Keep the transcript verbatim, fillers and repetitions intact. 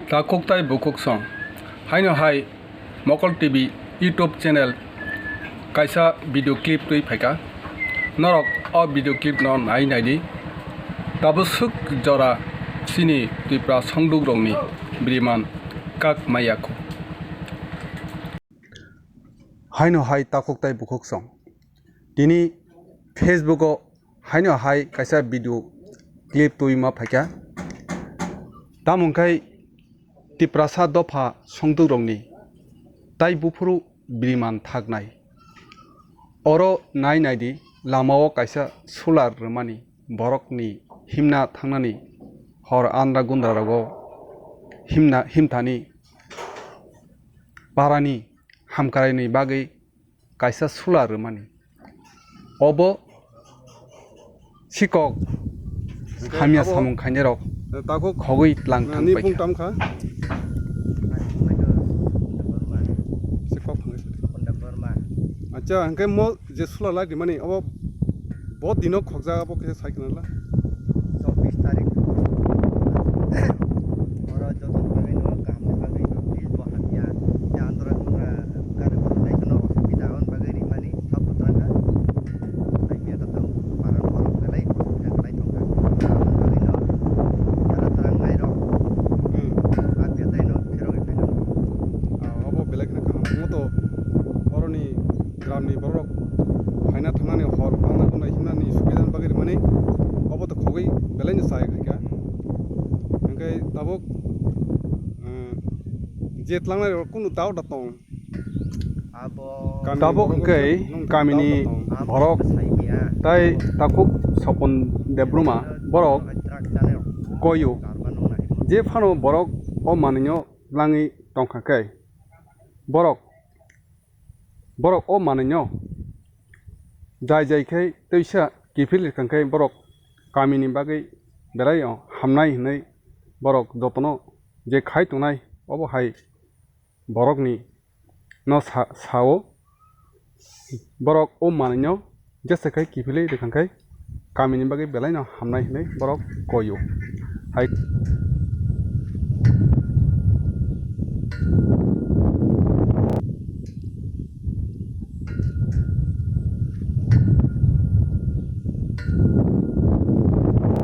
Takhuk tai bukhuk song. Haino hai Mokol T V YouTube channel kaisa video clip twi phaikha. Norok o video clip no nai naidi. Tabuk swk jora chini Tripura songduk rokni biriman kak maya khu. Haino hai takhuk tai bukhuk song. Tini Facebook o haino hai kaisa video clip twi ma phaikha. Tamo hwnkhe Tiprasa dopha songduk rokni tai buphuru biriman thaknai. Oro nai naidi lama o kaisa solar rwmani borokni himna thangnani hor andra gundra rogo himna himthani parani hamkraini bagwi kaisa sula rwmani. Obo sikok Hwnkhe hamya abo, samung khainai rok eh, takhuk, khogwi tlang eh, thang ni paikha. Bung tam kha? Sikok thangwi sidi. Acha, hwnkhe mo je sula lai rimani, obo bo dino khokjak, abo khe sai khna la. Chobbish tarik. Oro joto bagwi no kaham ni bagwi no please bo hamya. Ya andra kundra gari bo lai khna osubida on bagwi rimani. Sabo tangkha. Taiya kata parang borok belai hospital belai tongkha. Aboni bagwino jara twrangnai rok. Hmm. Abya taino phirogwi phaikha. Ah, obo belai kheno kaham. Omo to oroni gramni borok phaina thangnani hor bangna tongnai himnani subidani bagwi rwmani obo to khogwi belaino chaya khaikha. Hmm. Hwnkhe tabuk, eh, je tlangnai rok kunu doubt da tong. Abo tabuk hwnkhe kamini borok tei takhuk Sopon Debbarma borok koyo. Je phano borok o manwino langwi tongkha khe borok, borok o manwino jai jai khe twisa kiphil rwkha khe borok kamini bagwi belai hamnai hwnwi borok jotono je khai tongnai obo hai borokni no sa-, sao, borok o manwino jesa khai kiphilwi rwkha khe kamini bagwi belaino hamnai hwnwi borok koyo. Hai.